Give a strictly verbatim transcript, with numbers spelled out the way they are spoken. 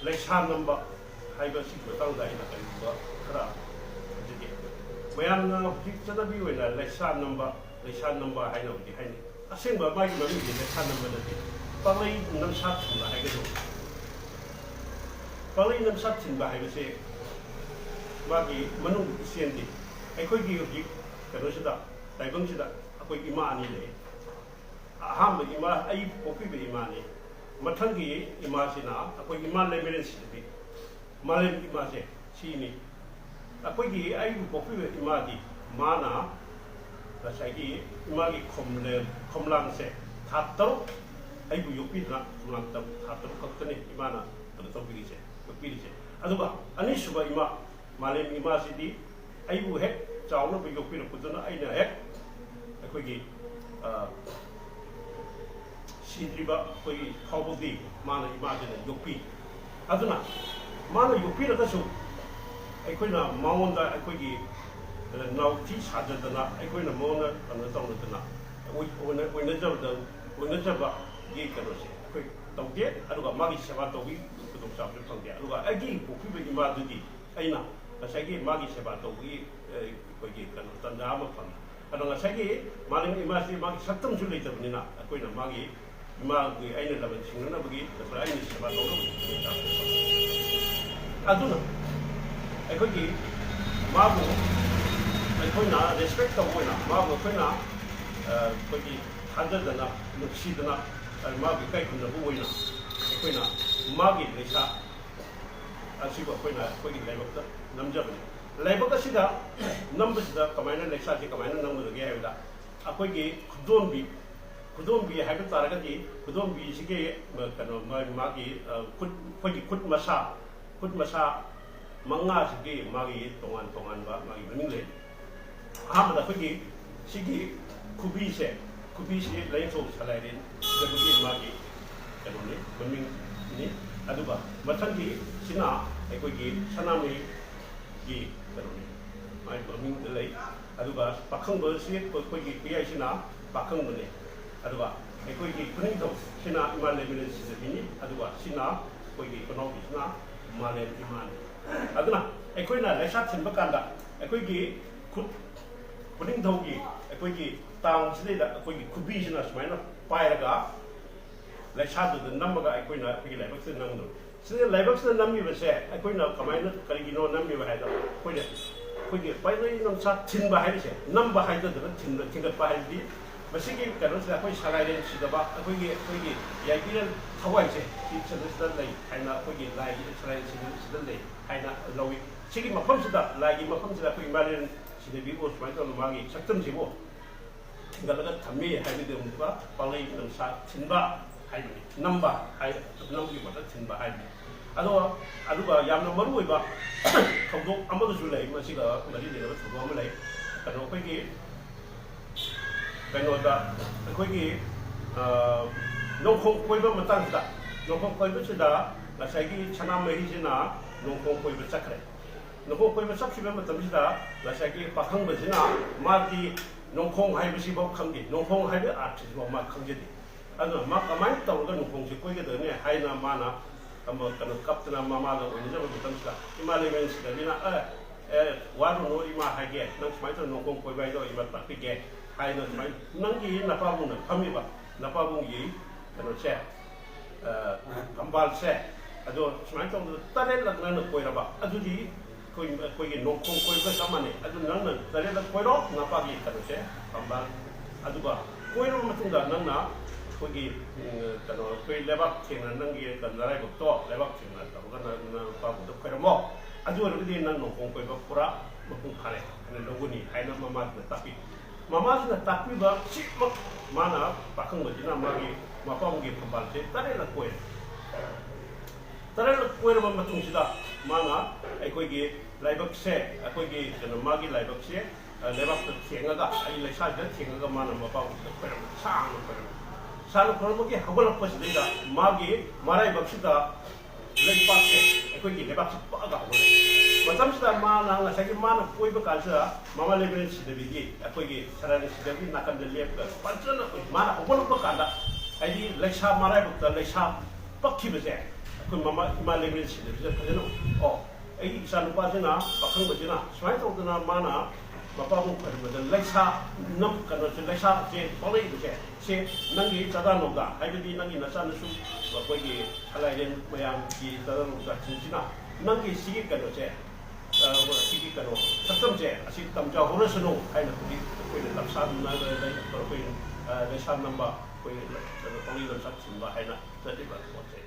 ꯂꯩꯁꯥ ꯅꯝꯕ ꯍꯥꯏꯕ ꯁꯤꯒꯤ ꯃꯇꯥꯡꯗ ꯑꯩꯅ ꯀꯔꯤꯒꯨꯝꯕ ꯈꯔ ꯍꯥꯏꯖꯒꯦ꯫ ꯃꯌꯥꯝꯅ ꯍꯧꯖꯤꯛ ꯆꯠꯅꯕꯤ ꯑꯣꯏꯅ ꯂꯩꯁꯥ ꯅꯝꯕ, ꯂꯩꯁꯥ ꯅꯝꯕ ꯍꯥꯏꯅꯕꯨꯗꯤ ꯍꯥꯏꯅꯩ꯫ ꯑꯁꯦꯡꯕ ꯃꯥꯒꯤ ꯃꯃꯤꯡꯗꯤ ꯂꯩꯁꯥ ꯅꯝꯕ ꯅꯠꯇꯦ, ꯄꯥꯛꯂꯩ ꯅꯝꯁꯥ ꯊꯤꯟꯕ ꯍꯥꯏꯒꯗꯧꯕ꯫ ꯄꯥꯛꯂꯩ ꯅꯝꯁꯥ ꯊꯤꯟꯕ ꯍꯥꯏꯕꯁꯦ ꯃꯥꯒꯤ ꯃꯅꯨꯡ ꯏꯆꯦꯜꯗꯤ ꯑꯩꯈꯣꯏꯒꯤ ꯍꯧꯖꯤꯛ ꯀꯩꯅꯣꯁꯤꯗ, ꯇꯥꯏꯕꯪꯁꯤꯗ ꯑꯩꯈꯣꯏ ꯏꯃꯥ ꯑꯅꯤ ꯂꯩ꯫ ꯑꯍꯥꯟꯕ ꯏꯃꯥ, ꯑꯩ ꯄꯣꯛꯄꯤꯕ ꯏꯃꯥꯅꯤ꯫ ꯃꯊꯪꯒꯤ ꯏꯃꯥꯁꯤꯅ ꯑꯩꯈꯣꯏ ꯏꯃꯥ ꯂꯩꯃꯔꯦꯟ ꯁꯤꯗꯕꯤ, ꯃꯥꯂꯦꯝ ꯏꯃꯥꯁꯦ ꯁꯤꯅꯤ꯫ ꯑꯩꯈꯣꯏꯒꯤ ꯑꯩꯕꯨ ꯄꯣꯛꯄꯤꯕ ꯏꯃꯥꯗꯤ ꯃꯥꯅ ꯉꯁꯥꯏꯒꯤ ꯏꯃꯥꯒꯤ ꯈꯣꯝꯂꯦ-, ꯈꯣꯝꯂꯥꯡꯁꯦ ꯊꯥ ꯇꯔꯨꯛ ꯑꯩꯕꯨ ꯌꯣꯛꯄꯤꯗꯅ, ꯈꯣꯝꯂꯥꯡ ꯇꯔꯨꯛ, ꯊꯥ ꯇꯔꯨꯛ ꯈꯛꯇꯅꯤ ꯏꯃꯥꯅ ꯀꯩꯅꯣ ꯇꯧꯕꯤꯔꯤꯁꯦ, ꯌꯣꯛꯄꯤꯔꯤꯁꯦ꯫ ꯑꯗꯨꯒ ꯑꯅꯤꯁꯨꯕ ꯏꯃꯥ, ꯃꯥꯂꯦꯝ ꯏꯃꯥꯁꯤꯗꯤ ꯑꯩꯕꯨ ꯍꯦꯛ ꯆꯥꯎꯅꯕ ꯌꯣꯛꯄꯤꯔꯛꯄꯗꯨꯅ ꯑꯩꯅ ꯍꯦꯛ ꯑꯩꯈꯣꯏꯒꯤ, ꯑ, ꯁꯤꯗ꯭ꯔꯤꯕ ꯑꯩꯈꯣꯏꯒꯤ ꯐꯥꯎꯕꯗꯤ ꯃꯥꯅ, ꯏꯃꯥꯁꯤꯅ ꯌꯣꯛꯄꯤ꯫ ꯑꯗꯨꯅ ꯃꯥꯅ ꯌꯣꯛꯄꯤꯔꯒꯁꯨ ꯑꯩꯈꯣꯏꯅ ꯃꯉꯣꯟꯗ ꯑꯩꯈꯣꯏꯒꯤ, ꯑ, ꯅꯥꯎꯊꯤ ꯁꯥꯖꯗꯅ, ꯑꯩꯈꯣꯏꯅ ꯃꯉꯣꯟꯗ ꯀꯩꯅꯣ ꯇꯧꯅꯗꯅ, ꯑꯣꯏ-, ꯑꯣꯏꯅ-, ꯑꯣꯏꯅꯖꯕꯗ, ꯑꯣꯏꯅꯖꯕꯒꯤ ꯀꯩꯅꯣꯁꯦ ꯑꯩꯈꯣꯏ ꯇꯧꯗꯦ꯫ ꯑꯗꯨꯒ ꯃꯥꯒꯤ ꯁꯦꯕꯥ ꯇꯧꯕꯒꯤ ꯈꯨꯗꯣꯡꯆꯥꯕꯁꯨ ꯐꯪꯗꯦ꯫ ꯑꯗꯨꯒ ꯑꯩꯒꯤ ꯄꯣꯛꯄꯤꯕ ꯏꯃꯥꯗꯨꯗꯤ ꯑꯩꯅ ꯉꯁꯥꯏꯒꯤ ꯃꯥꯒꯤ ꯁꯦꯕꯥ ꯇꯧꯕꯒꯤ, ꯑ, ꯑꯩꯈꯣꯏꯒꯤ ꯀꯩꯅꯣ ꯇꯥꯟꯖꯥ ꯑꯃ ꯐꯪꯉꯤ꯫ ꯑꯗꯣ ꯉꯁꯥꯏꯒꯤ ꯃꯥꯂꯦꯝ ꯏꯃꯥꯁꯤ ꯃꯥꯒꯤ ꯁꯛꯇꯝꯁꯨ ꯂꯩꯇꯕꯅꯤꯅ ꯑꯩꯈꯣꯏꯅ ꯃꯥꯒꯤ ꯏꯃꯥꯒꯤ ꯑꯩꯅ ꯂꯃꯟ ꯁꯤꯡꯅꯅꯕꯒꯤ ꯅꯠꯇ꯭ꯔꯒ ꯑꯩꯅ ꯁꯦꯕꯥ ꯇꯧꯅꯕꯒꯤ ꯈꯨꯗꯣꯡꯆꯥꯕꯁꯨ ꯐꯪꯉꯤ꯫ ꯑꯗꯨꯅ ꯑꯩꯈꯣꯏꯒꯤ ꯃꯥꯕꯨ ꯑꯩꯈꯣꯏꯅ respect ꯇꯧꯕ ꯑꯣꯏꯅ, ꯃꯥꯕꯨ ꯑꯩꯈꯣꯏꯅ, ꯑ, ꯑꯩꯈꯣꯏꯒꯤ ꯊꯥꯖꯗꯅ, ꯅꯨꯡꯁꯤꯗꯅ, ꯑ, ꯃꯥꯕꯨ ꯏꯀꯥꯏ ꯈꯨꯝꯅꯕ ꯑꯣꯏꯅ ꯑꯩꯈꯣꯏꯅ ꯃꯥꯒꯤ ꯂꯩꯁꯥ ꯑꯁꯤꯕꯨ ꯑꯩꯈꯣꯏꯅ ꯑꯩꯈꯣꯏꯒꯤ ꯂꯥꯏꯕꯛꯇ ꯅꯝꯖꯕꯅꯤ꯫ ꯂꯥꯏꯕꯛ ꯑꯁꯤꯗ ꯅꯝꯕꯁꯤꯗ ꯀꯃꯥꯏꯅ, ꯂꯩꯁꯥꯁꯤ ꯀꯃꯥꯏꯅ ꯅꯝꯒꯗꯒꯦ ꯍꯥꯏꯕꯗ, ꯑꯩꯈꯣꯏꯒꯤ ꯈꯨꯗꯣꯝꯕꯤ, ꯈꯨꯗꯣꯝꯕꯤ ꯍꯥꯏꯕ ꯇꯥꯔꯒꯗꯤ, ꯈꯨꯗꯣꯝꯕꯤꯁꯤꯒꯤ, ꯑ, ꯀꯩꯅꯣ, ꯃꯥ-, ꯃꯥꯒꯤ, ꯑ, ꯈꯨꯠ, ꯑꯩꯈꯣꯏꯒꯤ ꯈꯨꯠ ꯃꯁꯥ, ꯈꯨꯠ ꯃꯁꯥ ꯃꯉꯥꯁꯤꯒꯤ ꯃꯥꯒꯤ ꯇꯣꯉꯥꯟ ꯇꯣꯉꯥꯟꯕ ꯃꯥꯒꯤ ꯃꯃꯤꯡ ꯂꯩ꯫ ꯑꯍꯥꯟꯕꯗ ꯑꯩꯈꯣꯏꯒꯤ ꯁꯤꯒꯤ ꯈꯨꯕꯤꯁꯦ, ꯈꯨꯕꯤꯁꯤ ꯂꯥꯏꯌꯦꯡꯊꯧ ꯁꯂꯥꯏꯔꯦꯟ ꯖꯒꯨꯒꯤ ꯃꯥꯒꯤ ꯀꯩꯅꯣꯅꯤ, ꯃꯃꯤꯡꯅꯤ꯫ ꯑꯗꯨꯒ ꯃꯊꯪꯒꯤ ꯁꯤꯅ ꯑꯩꯈꯣꯏꯒꯤ ꯁꯅꯥꯃꯍꯤꯒꯤ ꯀꯩꯅꯣꯅꯤ, ꯃꯥꯒꯤ ꯃꯃꯤꯡꯗ ꯂꯩ꯫ ꯑꯗꯨꯒ ꯄꯥꯈꯪꯕꯁꯤ ꯑꯩꯈꯣꯏꯒꯤ ꯈꯨꯌꯥꯏꯁꯤꯅ ꯄꯥꯈꯪꯕꯅꯤ꯫ ꯑꯗꯨꯒ ꯑꯩꯈꯣꯏꯒꯤ ꯈꯨꯅꯤꯡꯊꯧ ꯁꯤꯅ ꯏꯃꯥ ꯂꯩꯃꯔꯦꯟ ꯁꯤꯗꯕꯤꯅꯤ꯫ ꯑꯗꯨꯒ ꯁꯤꯅ ꯑꯩꯈꯣꯏꯒꯤ ꯈꯨꯅꯥꯎꯕꯤꯁꯤꯅ ꯃꯥꯂꯦꯝ ꯏꯃꯥꯅꯤ꯫ ꯑꯗꯨꯅ ꯑꯩꯈꯣꯏꯅ ꯂꯩꯁꯥ ꯊꯤꯟꯕ ꯀꯥꯟꯗ ꯑꯩꯈꯣꯏꯒꯤ ꯈꯨꯠ ꯈꯨꯅꯤꯡꯊꯧꯒꯤ ꯑꯩꯈꯣꯏꯒꯤ ꯇꯥꯡꯁꯤꯗꯩꯗ ꯑꯩꯈꯣꯏꯒꯤ ꯈꯨꯕꯤꯁꯤꯅ ꯁꯨꯃꯥꯏꯅ ꯄꯥꯏꯔꯒ ꯂꯩꯁꯥꯗꯨꯗ ꯅꯝꯃꯒ ꯑꯩꯈꯣꯏꯅ ꯑꯩꯈꯣꯏꯒꯤ ꯂꯥꯏꯕꯛꯁꯤꯗ ꯅꯝꯒꯗꯕ꯫ ꯁꯤꯗ ꯂꯥꯏꯕꯛꯁꯤꯗ ꯅꯝꯃꯤꯕꯁꯦ ꯑꯩꯈꯣꯏꯅ ꯀꯃꯥꯏꯅ, ꯀꯔꯤꯒꯤꯅꯣ ꯅꯝꯃꯤꯕ ꯍꯥꯏꯗ, ꯑꯩꯈꯣꯏꯅ ꯑꯩꯈꯣꯏꯒꯤ ꯄꯥꯏꯅꯩ ꯅꯝꯁꯥ ꯊꯤꯟꯕ ꯍꯥꯏꯔꯤꯁꯦ, ꯅꯝꯕ ꯍꯥꯏꯗꯗꯅ ꯊꯤꯟꯕ, ꯊꯤꯟꯒꯠꯄ ꯍꯥꯏꯕꯗꯤ ꯃꯁꯤꯒꯤ ꯀꯩꯅꯣꯁꯤꯗ ꯑꯩꯈꯣꯏ ꯁꯂꯥꯏꯔꯦꯟ ꯁꯤꯗꯕ, ꯑꯩꯈꯣꯏꯒꯤ, ꯑꯩꯈꯣꯏꯒꯤ ꯌꯥꯏꯕꯤꯔꯦꯟ ꯊꯋꯥꯏꯁꯦ ꯁꯤ ꯁꯤꯗ ꯂꯩ ꯍꯥꯏꯅ, ꯑꯩꯈꯣꯏꯒꯤ ꯂꯥꯏꯒꯤ ꯁꯂꯥꯏꯔꯦꯟ ꯁꯤꯗ ꯂꯩ ꯍꯥꯏꯅ ꯂꯧꯏ꯫ ꯁꯤꯒꯤ ꯃꯐꯝꯁꯤꯗ, ꯂꯥꯏꯒꯤ ꯃꯐꯝꯁꯤꯗ ꯑꯩꯈꯣꯏ ꯏꯃꯥꯂꯦꯟ ꯁꯤꯗꯕꯤꯕꯨ ꯁꯨꯃꯥꯏꯅ ꯇꯧꯅ ꯃꯥꯒꯤ ꯁꯛꯇꯝꯁꯤꯕꯨ ꯊꯤꯡꯒꯠꯂꯒ ꯊꯝꯃꯤ ꯍꯥꯏꯕꯗꯨ ꯑꯃꯨꯛꯀ ꯄꯥꯡꯂꯩ ꯅꯝꯁꯥ ꯊꯤꯟꯕ ꯍꯥꯏꯕꯅꯤ꯫ ꯅꯝꯕ ꯍꯥꯏ, ꯅꯝꯕꯒꯤ ꯃꯍꯨꯠꯇ ꯊꯤꯟꯕ ꯍꯥꯏꯕꯅꯤ꯫ ꯑꯗꯣ, ꯑꯗꯨꯒ ꯌꯥꯝꯅ ꯃꯔꯨ ꯑꯣꯏꯕ ꯊꯧꯗꯣꯛ ꯑꯃꯒꯁꯨ ꯂꯩ, ꯃꯁꯤꯒ ꯃꯔꯤ ꯂꯩꯅꯕ ꯊꯧꯗꯣꯛ ꯑꯃ ꯂꯩ꯫ ꯀꯩꯅꯣ, ꯑꯩꯈꯣꯏꯒꯤ ꯀꯩꯅꯣꯗ, ꯑꯩꯈꯣꯏꯒꯤ, ꯑ, ꯅꯣꯡꯈꯣꯡ ꯀꯣꯏꯕ ꯃꯇꯥꯡꯁꯤꯗ, ꯅꯣꯡꯈꯣꯡ ꯀꯣꯏꯕꯁꯤꯗ ꯉꯁꯥꯏꯒꯤ ꯁꯅꯥꯃꯍꯤꯁꯤꯅ ꯅꯣꯡꯈꯣꯡ ꯀꯣꯏꯕ ꯆꯠꯈ꯭ꯔꯦ꯫ ꯅꯣꯡꯈꯣꯡ ꯀꯣꯏꯕ ꯆꯠꯈꯤꯕ ꯃꯇꯝꯁꯤꯗ ꯉꯁꯥꯏꯒꯤ ꯄꯥꯈꯪꯕꯁꯤꯅ ꯃꯥꯗꯤ ꯅꯣꯡꯈꯣꯡ ꯍꯥꯏꯕꯁꯤꯐꯥꯎ ꯈꯪꯗꯦ꯫ ꯅꯣꯡꯈꯣꯡ ꯍꯥꯏꯕ ꯑꯥꯔꯊꯁꯤꯐꯥꯎ ꯃꯥ ꯈꯪꯖꯗꯦ꯫ ꯑꯗꯨꯅ ꯃꯥ ꯀꯃꯥꯏꯅ ꯇꯧꯔꯒ ꯅꯣꯡꯈꯣꯡꯁꯦ ꯀꯣꯏꯒꯗꯕꯅꯤ ꯍꯥꯏꯅ ꯃꯥꯅ ꯑꯃ ꯀꯩꯅꯣ ꯀꯞꯇꯅ ꯃꯃꯥꯒ ꯑꯣꯏꯅꯖꯕ ꯃꯇꯝꯁꯤꯗ, ꯏꯃꯥ ꯂꯩꯃꯔꯦꯟ ꯁꯤꯗꯕꯤꯅ, "ꯑꯦ, ꯑꯦ, ꯋꯥꯔꯨꯅꯨ, ꯏꯃꯥ ꯍꯥꯏꯒꯦ, ꯅꯪ ꯁꯨꯃꯥꯏꯅ ꯇꯧꯔ ꯅꯣꯡꯈꯣꯡ ꯀꯣꯏꯕ ꯍꯥꯏꯗꯣ ꯏꯃꯥ ꯇꯥꯛꯄꯤꯒꯦ" ꯍꯥꯏꯅ ꯁꯨꯃꯥꯏꯅ ꯅꯪꯒꯤ ꯅꯄꯥꯕꯨꯡꯅ ꯐꯝꯃꯤꯕ ꯅꯄꯥꯕꯨꯡꯒꯤ ꯀꯩꯅꯣꯁꯦ, ꯑ, ꯐꯝꯕꯥꯜꯁꯦ, ꯑꯗꯣ ꯁꯨꯃꯥꯏꯅ ꯇꯧꯗꯅ ꯇꯔꯦꯠꯂꯛ ꯅꯪꯅ ꯀꯣꯏꯔꯕ, ꯑꯗꯨꯗꯤ ꯑꯩꯈꯣꯏ, ꯑꯩꯈꯣꯏꯒꯤ ꯅꯣꯡꯈꯣꯡ ꯀꯣꯏꯕꯒ ꯆꯞ ꯃꯥꯟꯅꯩ꯫ ꯑꯗꯨ ꯅꯪꯅ ꯇꯔꯦꯠꯂꯛ ꯀꯣꯏꯔꯣ, ꯅꯄꯥꯒꯤ ꯀꯩꯅꯣꯁꯦ, ꯐꯝꯕꯥꯜ꯫ ꯑꯗꯨꯒ ꯀꯣꯏꯔꯕ ꯃꯇꯨꯡꯗ ꯅꯪꯅ ꯑꯩꯈꯣꯏꯒꯤ, ꯎꯝ, ꯀꯩꯅꯣ, ꯑꯩꯈꯣꯏ ꯂꯩꯕꯥꯛ ꯊꯦꯡꯅ ꯅꯪꯒꯤ ꯅꯔꯥꯏꯕꯛꯇꯣ ꯂꯩꯕꯥꯛ ꯊꯦꯡꯅ ꯇꯧꯔꯒ ꯅꯪ, ꯅꯪ ꯅꯄꯥꯕꯨꯡꯗ ꯈꯣꯏꯔꯝꯃꯣ꯫ ꯑꯗꯨ ꯑꯣꯏꯔꯒꯗꯤ ꯅꯪ ꯅꯣꯡꯈꯣꯡ ꯀꯣꯏꯕ ꯄꯨꯔꯥ ꯃꯄꯨꯡ ꯐꯥꯔꯦ ꯍꯥꯏꯅ ꯂꯧꯒꯅꯤ ꯍꯥꯏꯅ ꯃꯃꯥꯁꯤꯅ ꯇꯥꯛꯄꯤ꯫ ꯃꯃꯥꯁꯤꯅ ꯇꯥꯛꯄꯤꯕ ꯁꯤꯃꯛ ꯃꯥꯅ ꯄꯥꯈꯪꯕꯁꯤꯅ ꯃꯥꯒꯤ ꯃꯄꯥꯕꯨꯡꯒꯤ ꯐꯝꯕꯥꯜꯁꯦ ꯇꯔꯦꯠꯂꯛ ꯀꯣꯏꯔꯦ꯫ ꯇꯔꯦꯠꯂꯛ ꯀꯣꯏꯔꯕ ꯃꯇꯨꯡꯁꯤꯗ ꯃꯥꯅ ꯑꯩꯈꯣꯏꯒꯤ ꯂꯥꯏꯕꯛꯁꯦ, ꯑꯩꯈꯣꯏꯒꯤ ꯀꯩꯅꯣ, ꯃꯥꯒꯤ ꯂꯥꯏꯕꯛꯁꯦ, ꯑ, ꯂꯩꯕꯥꯛꯇ ꯊꯦꯡꯉꯒ, ꯑꯩ ꯂꯩꯁꯥꯁꯤꯗ ꯊꯦꯡꯉꯒ ꯃꯥꯅ ꯃꯄꯥꯕꯨꯡꯁꯤꯗ ꯈꯣꯏꯔꯝꯃꯤ, ꯁꯥꯡꯅ ꯈꯣꯏꯔꯝꯃꯤ꯫ ꯁꯥꯡꯅ ꯈꯣꯏꯔꯝꯕꯒꯤ ꯍꯧꯒꯠꯂꯛꯄꯁꯤꯗꯩꯗ ꯃꯥꯒꯤ ꯃꯔꯥꯏꯕꯛꯁꯤꯗ ꯂꯩꯄꯥꯛꯁꯦ, ꯑꯩꯈꯣꯏꯒꯤ ꯂꯩꯕꯥꯛꯁꯦ ꯄꯛꯑꯒ ꯍꯧꯒꯠꯂꯛꯏ꯫ ꯃꯇꯝꯁꯤꯗ ꯃꯥꯅ ꯉꯁꯥꯏꯒꯤ ꯃꯥꯅ ꯀꯣꯏꯕ ꯀꯥꯟꯁꯤꯗ ꯃꯃꯥ ꯂꯩꯃꯔꯦꯟ ꯁꯤꯗꯕꯤꯒꯤ, ꯑꯩꯈꯣꯏꯒꯤ ꯁꯔꯥꯏꯅ ꯁꯤꯗꯕꯤꯒꯤ ꯅꯥꯀꯟꯗ ꯂꯦꯞꯄꯒ ꯐꯖꯅ ꯑꯩꯈꯣꯏ ꯃꯥꯅ ꯍꯧꯒꯠꯂꯛꯄ ꯀꯥꯟꯗ, ꯍꯥꯏꯗꯤ ꯂꯩꯁꯥ ꯃꯔꯥꯏꯕꯛꯇ ꯂꯩꯁꯥ ꯄꯛꯈꯤꯕꯁꯦ, ꯑꯩꯈꯣꯏ ꯃꯃꯥ ꯏꯃꯥ ꯂꯩꯉꯣꯏ ꯁꯤꯟꯅꯕꯁꯤꯗ ꯐꯖꯅ, ꯑꯣ, ꯑꯩꯒꯤ ꯏꯆꯥ ꯅꯨꯄꯥꯁꯤꯅ, ꯄꯥꯈꯪꯕꯁꯤꯅ ꯁꯨꯃꯥꯏꯅ ꯇꯧꯗꯅ ꯃꯥꯅ ꯃꯄꯥꯕꯨꯡ ꯈꯣꯏꯔꯝꯕꯗ ꯂꯩꯁꯥ ꯅꯝ ꯀꯩꯅꯣꯁꯦ, ꯂꯩꯁꯥꯁꯦ ꯄꯣꯛꯂꯛꯏꯕꯁꯦ, ꯁꯦ ꯅꯪꯒꯤ ꯆꯥꯗꯥ ꯅꯧꯗꯥ, ꯍꯥꯏꯕꯗꯤ ꯅꯪꯒꯤ ꯅꯆꯥꯅꯁꯨ ꯑꯩꯈꯣꯏꯒꯤ ꯈꯂꯥꯏꯔꯦꯟ ꯃꯌꯥꯝꯒꯤ ꯆꯥꯗꯥ ꯅꯧꯗꯥꯁꯤꯡꯁꯤꯅ ꯅꯪꯒꯤ ꯁꯤꯒꯤ ꯀꯩꯅꯣꯁꯦ, ꯑ, ꯁꯤꯒꯤ ꯀꯩꯅꯣ ꯁꯛꯇꯝꯁꯦ ꯑꯁꯤ ꯇꯝꯖꯍꯧꯔꯁꯅꯨ ꯍꯥꯏꯅ ꯍꯧꯖꯤꯛ ꯑꯩꯈꯣꯏꯅ ꯂꯝꯁꯥ, ꯑꯩꯈꯣꯏ, ꯑ, ꯂꯩꯁꯥ ꯅꯝꯕ, ꯑꯩꯈꯣꯏ ꯀꯩꯅꯣ ꯄꯥꯎꯔꯤ ꯂꯝꯁꯥ ꯊꯤꯟꯕ ꯍꯥꯏꯅ ꯆꯠꯂꯤꯕ ꯄꯣꯠꯁꯦ꯫